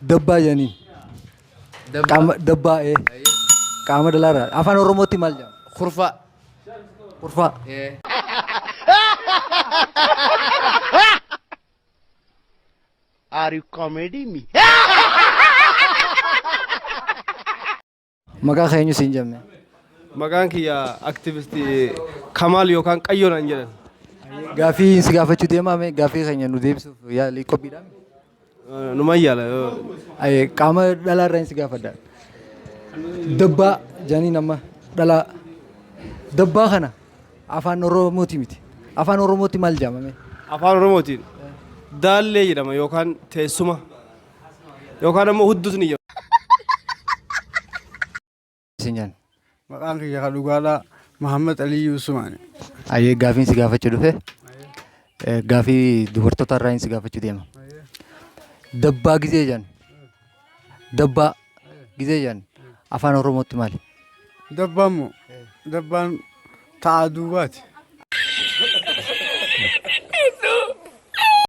Dabbaa jedhaniin. Dabbaa. Qaama dabbaa ee. Qaama dhalaarraa. Afaan Oromootti maal jedhama? Kurfaa. Kurfaa. Ee. Are you comedy me? Maqaa kee eenyu siin jenne? Maqaan kiyya aktivistii Kamaal yookaan Qayyoo naan jedhan. Gaaffii si gaafachuu deemaa mee gaaffii keenya nu deebisuuf yaalii qophiidhaa? Numan yaala. Aye, qaama dhalaa irraa si gaafadha. Dabbaa jedhaniin amma dhalaa. Dabbaa kana afaan Oromooti miti. Afaan Oromootti maal jedhama mee? Afaan Oromootiin daallee jedhama yookaan teessuma yookaan ammoo huddus ni jedhama. Isin jedhan. Maqaan kiyya ka dhugaadhaa Mahammad Aliyyii Usumaani. Ayyee gaafiin si gaafachuu dhufe gaafii dubartoota irraa si gaafachuu deema. Dabbaa gizee jedhan. Dabbaa gizee jedhan afaan Oromootti maali? Dabbaan moo? Dabbaan ta'a duubaati.